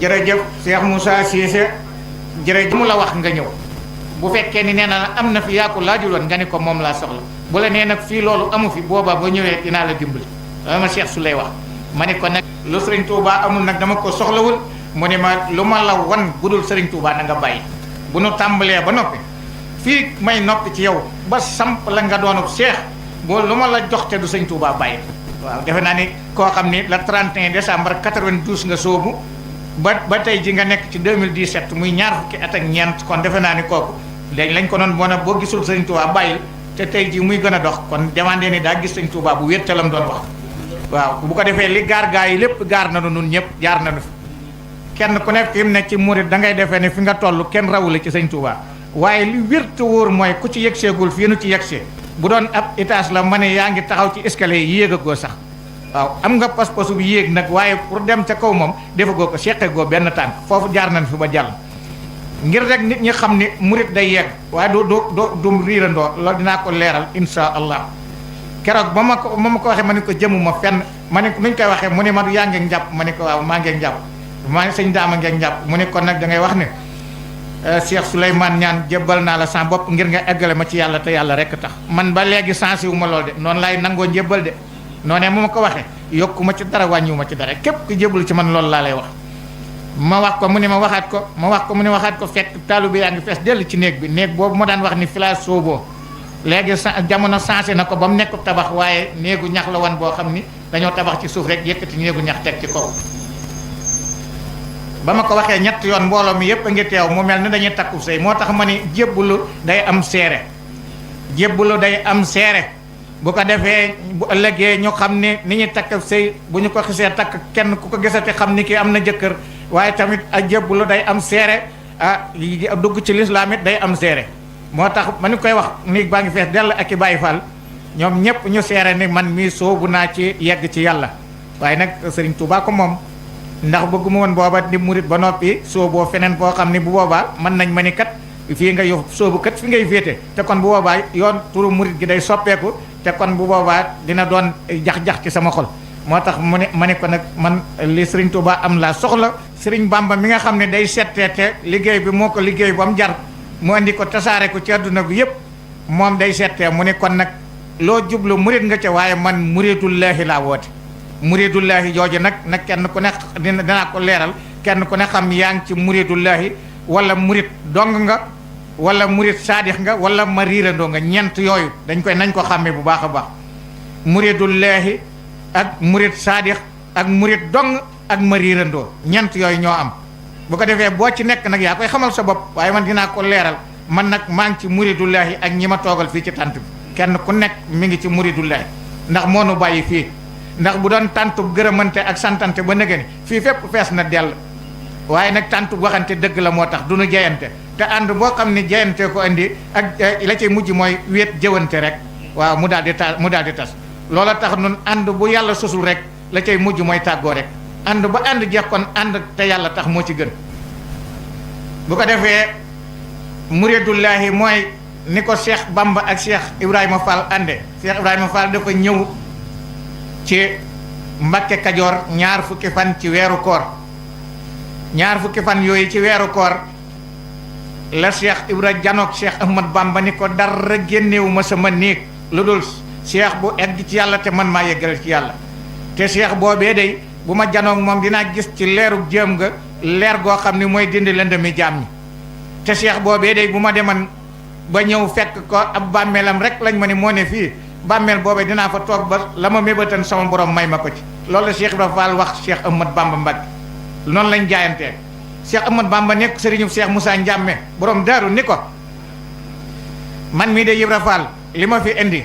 jërëjëf Cheikh Moussa Cissé jërëjëf mu la wax nga ñëw bu fekkee ni nee na am na fi yaa ko laajuloon nga ni ko moom laa soxla bu la nee nag fii loolu amu fi boobaa ba ñëwee dinaa la dimbali loolu ma Cheikh su lay wax ma ne ko nag lu Serigne Touba amul nag dama ko soxlawul mu ne ma lu ma la wan budul Serigne Touba na nga bàyyi bu nu tàmbalee ba noppi fii may noppi ci yow ba samp la nga doonub Cheikh boo lu ma la jox te du Serigne Touba bàyyi waaw defe naa ni koo xam ni le 31 décembre 92 nga soobu ba tey ji nga nekk ci 2017 muy ñaar fukki at ak ñeent kon defe naa ni kooku léegi lañ ko noon moo nag boo gisul Serigne Touba bàyyil te tey ji muy gën a dox kon demandé ni daa gis Serigne Touba bu wéttalam doon wax waaw bu ko defee li gaar gaa yi lépp gaar na nu nun ñëpp jaar na nu fi kenn ku nekk fi mu ne ci murit da ngay defee ne fi nga toll kenn rawule ci Serigne Touba waaye li wér te wóor mooy ku ci yegseegul fii nu ci yegsee bu doon ab étage la ma ne yaa ngi taxaw ci escalier yi yéegagoo sax waaw am nga pas-pasu bi yéeg nag waaye pour dem ca kaw moom defagoo ko seqegoo benn tànk foofu jaar nañ fi ba jàll ngir rek nit ñi xam ni murit day yegg waaye du riirandoo loolu dinaa ko leeral insha allah keroog ba ma ko waxee ma ne ko jëmuma fenn ma ne nuñ koy waxee mu ne ma yaa ngeeg njàpp ma ne ko waaw maa ngeeg njàpp maa sëñ daama ngeeg njàpp mu ne kon nag da ngay wax ne Cheikh Souleymane Niane jébbal naa la sa bopp ngir nga eggale ma ci yàlla te yàlla rek tax man ba léegi sensé wu ma lool de noonu laay nangoo njébbal de noonee mu ma ko waxee yokku ma ci dara wàññiwu ma ci dara képp ku jébbalu ci man loolu laa lay wax ma wax ko mu ne ma waxaat ko ma wax ko mu ne waxaat ko fekk taalu bi yaa ngi fees dell ci néeg bi néeg boobu ma daan wax ni fi laa sooboo léegi jamono sensé na ko ba mu nekk tabax waaye néegu ñax la woon boo xam ni dañoo tabax ci suuf rek yëkkati néegu ñax teg ci kaw ba ma ko waxee ñett yoon mbooloo mi yëpp a ngi teew mu mel ni dañuy takku sëy moo tax ma ni jébbalu day am seere jébbalu day am seere bu ko defee bu ëllëgee ñu xam ne ni ñuy takk sëy bu ñu ko xisee takk kenn ku ko gisati xam ni kii am na jëkkër waaye tamit ak jébbalu day am seere dugg ci lislaam it day am seere moo tax ma ni koy wax ni baa ngi fees dell ak i Baay Faal ñoom ñëpp ñu seere ni man mii soobu naa ci yegg ci yàlla waaye nag Serigne Touba ko moom ndax bëgguma woon booba di murit ba noppi sooboo feneen boo xam ni bu boobaa mën nañ ma ni kat fii nga yow soobu kat fi ngay féete te kon bu boobaa yoon turu murit gi day soppeeku te kon bu boobaa dina doon jax-jax ci sama xol moo tax mu ne ma ne ko nag man li Serigne Touba am laa soxla Serigne Bamba mi nga xam ne day settee te liggéey bi moo ko liggéey ba mu jar mu andi ko tasaare ko ci adduna bi yëpp moom day settee mu ne kon nag loo jublu murit nga ca waaye man muritullaahi laa woote muridullahi jooju nag kenn ku ne dinaa ko leeral kenn ku ne xam yaa ngi ci muridullahi wala murit dong nga wala murit saadix nga wala ma riirandoo nga ñent yooyu nañ ko xàmmee bu baax a baax muridullahi ak murit saadix ak murit dong ak ma riirandoo ñent yooyu ñoo am bu ko defee boo ci nekk nag yaa koy xamal sa bopp waaye man dinaa ko leeral man nag maa ngi ci muridullahi ak ñi ma toogal fii ci tant bi kenn ku nekk mi ngi ci muridullahi ndax moo nu bàyyi fii ndax bu doon tàntub gërëmante ak santante ba nëgëni fii fépp fees na dell waaye nag tàntub waxante dëgg la moo tax du nu jeyante te ànd boo xam ne jeyante ko indi ak la cay mujj mooy wéet jëwante rek waaw mu daal di tas loola tax nun ànd bu yàlla sosul rek la cay mujj mooy tàggoo rek ànd ba ànd jeex kon ànd te yàlla tax moo ci gën bu ko defee muridullahi mooy ni ko Cheikh Bamba ak Cheikh Ibrahima Fall ànde Cheikh Ibrahima Fall dafa ñëw ci Mbakke Kajoor ñaar fukki fan ci weeru koor ñaar fukki fan yooyu ci weeru koor la Cheikh Ibra janoog Cheikh Ahmad Bamba ni ko dara génnewu ma sama néeg lu dul Cheikh bu egg ci yàlla te man maa yeggal ci yàlla te Cheikh boobee day bu ma janoog moom dinaa gis ci leerug jëm nga leer goo xam ni mooy dindi lëndëmi jaam ñi te Cheikh boobee day bu ma deman ba ñëw fekk ko ab bàmmeelam rek lañ ma ni moo ne fii bàmmeel boobee dinaa fa toog ba la ma mébatan sama borom may ma ko ci loolu la Cheikh Ibra Fall wax Cheikh Ahmad Bamba Mbacké noonu lañ jaayantee Cheikh Ahmad Bamba nekk sëriñu Cheikh Moussa Ndiamé borom daaru ni ko man mii de Ibra Fall li ma fi indi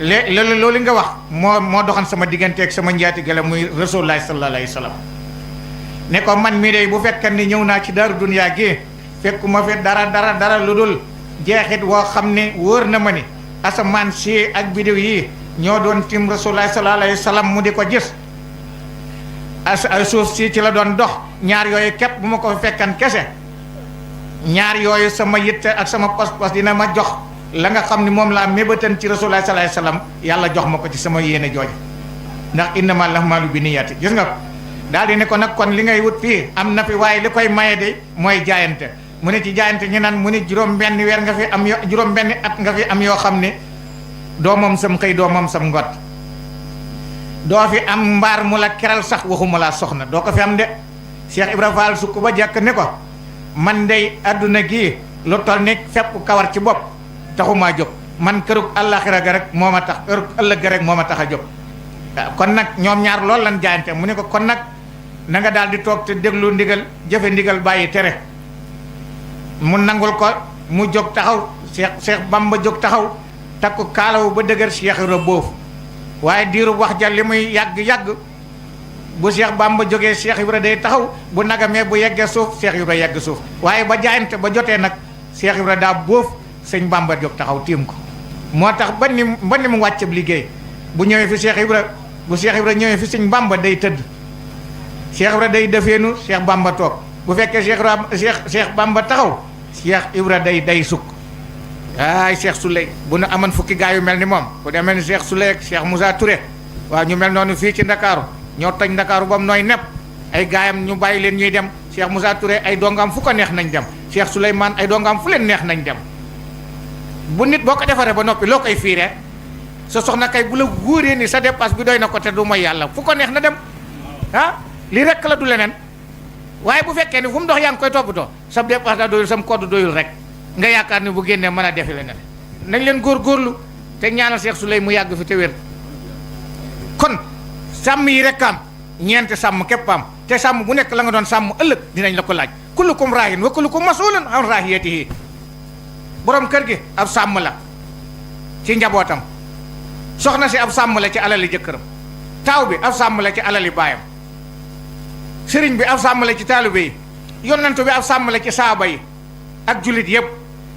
loolu nga wax moo doxan sama digganteeg sama njaatige la muy Rasulullah sallallahu alayhi wa sallam ne ko man mii de bu fekkee ni ñëw naa ci daaru duniyaa gi fekkuma fi dara lu dul jeexit woo xam ne wóor na ma ni asamaan si ak bidiw yi ñoo doon tim Rasulullah sallallahu alayhi wa sallam mu di ko gis suuf si ci la doon dox ñaar yooyu képp bu ma ko fekkan kese ñaar yooyu sama yitte ak sama pas-pas dina ma jox la nga xam ni moom laa mébatan ci Rasulullah sallallahu alayhi wa sallam yàlla jox ma ko ci sama yéene jooju ndax innamal a'maalu binniyaati gis nga daal di ne ko nag kon li ngay wut fii am na fi waaye li koy maye de mooy jaayante. mu ne ci jaayante ñu naan mu ne juróom benn weer nga fi am juróom benn at nga fi am yoo xam ne doo moom sam xëy doo moom sam ngot, doo fi am mbaar mu la keral sax waxuma laa soxna doo ko fi am de. Cheikh Ibra Fall sukk ba jàkk ne ko man dey adduna gii lu toll ni fepp kawar ci bopp taxumaa jóg, man kërug àllaaxira ga rek moo ma tax kërug ëllëg ga rek moo ma tax a jóg. kon nag ñoom ñaar loolu lan jaayante. mu ne ko kon nag na nga daal di toog te déglu ndigal jëfe ndigal bàyyi tere. mu nangul ko mu jóg taxaw Cheikh Bamba jóg taxaw takku kaalawu ba dëgër Cheikh Ibra boofu. waaye diiru wax ja li muy yàgg-yàgg bu Cheikh Bamba jógee Cheikh Ibra day taxaw, bu nagamee bu yeggee suuf Cheikh Ibra yegg suuf. waaye ba jaayante ba jotee nag Cheikh Ibra daa boof sëñ Bamba jóg taxaw tiim ko. moo tax ba ni mu wàcceb liggéey bu ñëwee fi Cheikh Ibra bu Cheikh Ibra ñëwee fi sëñ Bamba day tëdd, Cheikh Ibra day defeenu Cheikh Bamba toog. bu fekkee Cheikh Bamba taxaw Cheikh Ibra day sukk. ay Cheikh Souley bu nu amoon fukki gaa yu mel ni moom ku demee ni Cheikh Souley ak Cheikh Moussa Touré waaw ñu mel noonu fii ci Ndakaaru ñoo toj Ndakaaru ba mu nooy nepp. ay gaayam ñu bàyyi leen ñuy dem. Cheikh Moussa Touré ay dongam fu ko neex nañ dem. Cheikh Souleymane ay dongam fu leen neex nañ dem. bu nit boo ko defaree ba noppi loo koy fiiree sa soxna kay bu la wóoree ni sa dépasse bi doy na ko te du mooy yàlla fu ko neex na dem lii rek la du leneen. waaye bu fekkee ni fu mu dox yaa ngi koy toppatoo sa dépasse daa doyul sam code doyul rek nga yaakaar ni bu génnee mën a defi leneen. nañ leen góorgóorlu te ñaanal Cheikh Souley mu yàgg fi te wér. kon sàmm yi rek am ñeenti sàmm képp am te sàmm bu nekk la nga doon sàmm ëllëg dinañ la ko laaj. kullukum raahin wa kullukum mas'ulun an raahiyatihi. borom kër gi ab sàmm la ci njabootam, soxna si ab sàmm la ci alali jëkkëram, taaw bi ab sàmm la ci alali baayam, sëriñ bi ab sàmm la ci taalibe yi, yonent bi ab sàmm la ci saaba yi ak jullit yépp.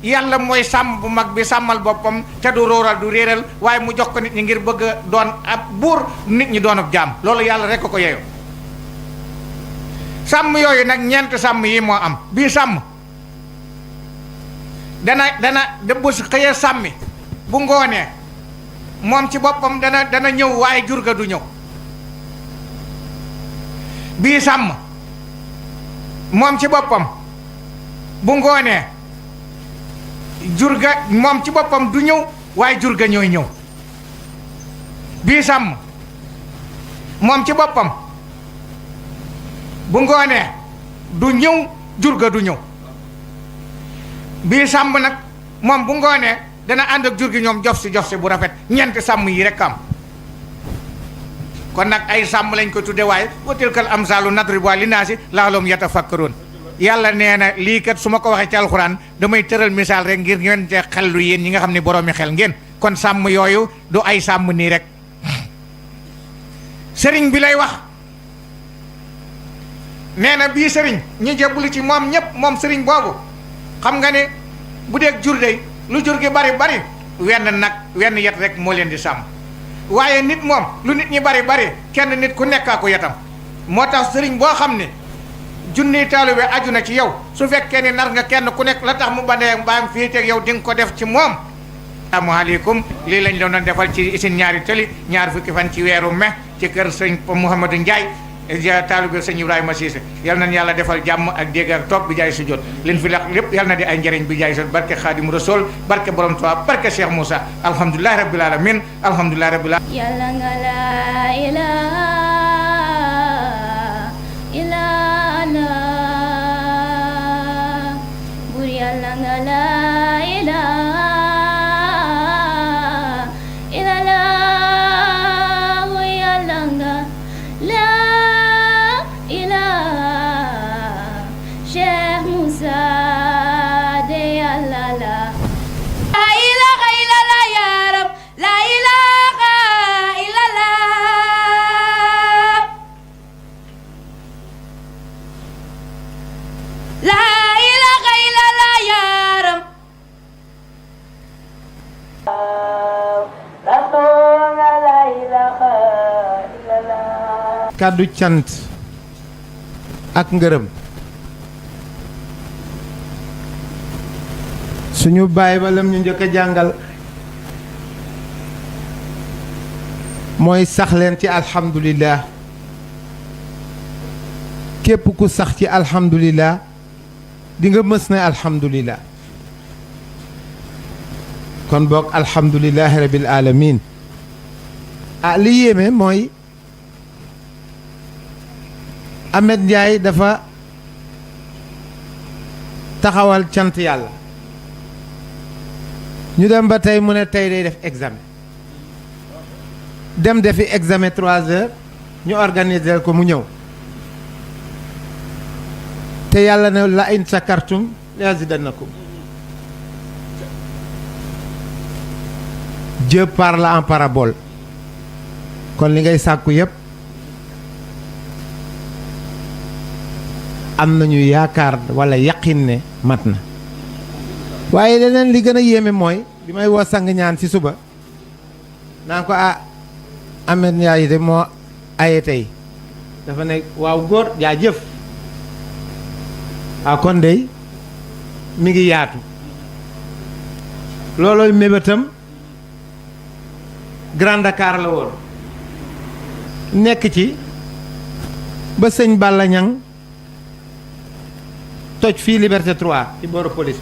yàlla mooy sàmm bu mag bi sàmmal boppam te du róoral du réeral waaye mu jox ko nit ñi ngir bëgg a doon ab buur nit ñi doon ab jaam. loolu yàlla rek ko yeyoo. sàmm yooyu nag ñeent sàmm yi moo am. bii sàmm dana bu xëyee sàmmi bu ngoonee moom ci boppam dana ñëw waaye jur ga du ñëw. bii sàmm moom ci boppam bu ngoonee jur ga moom ci boppam du ñëw waaye jur ga ñooy ñëw. bii sàmm moom ci boppam bu ngoonee du ñëw jur ga du ñëw. bii sàmm nag moom bu ngoonee dana ànd ak jur gi ñoom jof si bu rafet. ñeenti sàmm yi rek am. kon nag ay sàmm lañ ko tudde waaye wa tilkal amsaalu nadribuhaa linnaasi la'allahum yatafakkaruun. yàlla nee na lii kat su ma ko waxee ci alxuraan damay tëral misaal rek ngir ngeen te xellu yéen ñi nga xam ne boroomi xel ngeen. kon sàmm yooyu du ay sàmm nii rek. sëriñ bi lay wax nee na bii sëriñ ñi jébbalu ci moom ñépp moom sëriñ boobu xam nga ne bu dee jur de lu jur gi bari wenn yet rek moo leen di sàmm. waaye nit moom lu nit ñi bari kenn nit ku nekkaa ko yetam. moo tax sëriñ boo xam ne junniy taalibe aju na ci yow su fekkee ni nar nga kenn ku nekk la tax mu bandee mbaam fii teg yow di nga ko def ci moom. asalaamaaleykum lii lañ doon defal ci isin ñaari tëli ñaar fukki fan ci weeru mai ci kër sëñ Mouhamadou Ndiaye taalibe sëñ Ibrahima Cissé. yal nañ yàlla defal jàmm ak dégg ak topp bi jaay su jot liñ fi lax lépp yal na di ay njëriñ bi jaay su jot barke Xaadimu Rasuul barke Borom Tuubaa barke Cheikh Moussa alhamdulillahi rabbil alamin alhamdulillahi rabbil alamin. yàlla nga la ilaha illallah bur yàlla nga la ilaha illallah bur yàlla nga la ilaha Cheikh Moussa de yàlla la ilaha illallah ya rab la ilaha illallah la ilaha illallah ya rab la ilaha illallah. kàddu cant ak ngërëm suñu baay ba lam ñu njëkk a jàngal mooy sax leen ci alhamdulillah képp ku sax ci alhamdulillah di nga mës ne alhamdulillah kon boog alhamdulillahi rabbil alamin li yéeme mooy Ahmed Ndiaye dafa taxawal cant yàlla ñu dem ba tey mu ne tey day def examen dem defi examen 3 heures ñu organiser ko mu ñëw te yàlla ne la in sakartum lazidannakum. Dieu parle en parabole kon li ngay sàkku yépp am nañu yaakaar walla yaqin ne mat na waaye leneen li gën a yéeme mooy bi may woo sang ñaan ci suba naan ko Ahmed Ndiaye de moo aye tey dafa ne waaw góor jaa jëf kon dey mi ngi yaatu loolooy mébétam Grand Dakar la woon nekk ci ba sëñ Balla Ñang toj fii Liberté 3 ci booru police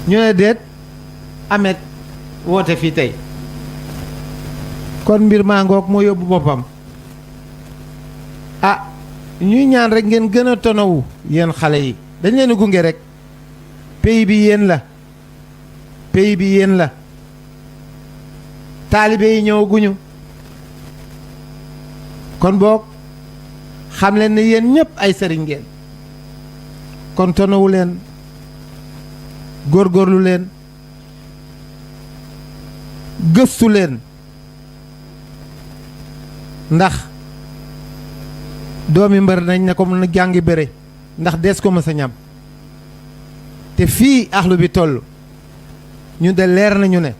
ñu ne déet Ahmed woote fii tey kon mbir maa ngoog moo yóbbu boppam ñuy ñaan rek ngeen gën a tonawu yéen xale yi dañ leen a gunge rek pays bi yéen la pays bi yéen la taalibe yi ñëwaguñu kon boog xam leen ne yéen ñëpp ay sëriñ ngeen kon tonawu leen góorgóorlu leen gëstu leen ndax doomi mbër nañ ne ko mën a jàngi bëre ndax dees ko mës a ñam te fii axlu bi toll ñu de leer nañu ne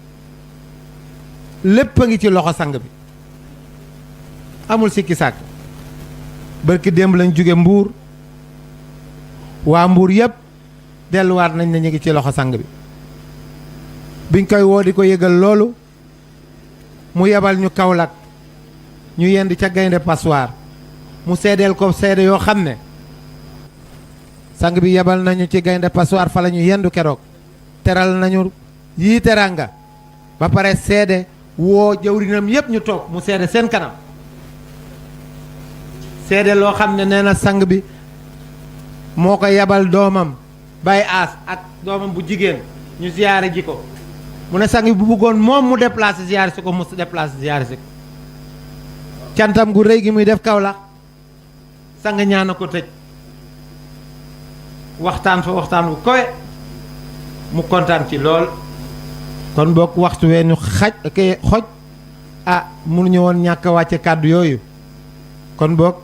lépp a ngi ci loxo sang bi amul sikki sàkk barki démb lañ jóge Mbuur waa Mbuur yépp delluwaat nañ ne ñu ngi ci loxo sang bi biñ koy woo di ko yëgal loolu mu yebal ñu Kaolack ñu yend ca Gaynde Passoir mu seedeel ko seede yoo xam ne sang bi yebal nañu ci Gaynde Passoir fa la ñu yendu keroog teral nañu yii teranga ba pare seede woo jawrinam yépp ñu toog mu seede seen kanam seede loo xam ne nee na sang bi moo ko yebal doomam Baye Aas ak doomam bu jigéen ñu ziyaare ji ko mu ne sang bi bu bëggoon moom mu déplacé ziyaare si ko mu déplacé ziyaare si ko cantam gu rëy gi muy def Kaolack sang ñaana ko tëj waxtaan fa waxtaan bu kowe mu kontaan ci lool kon boog waxtu wee ñu xoj mënuñu woon ñàkk a wàcce kàddu yooyu kon boog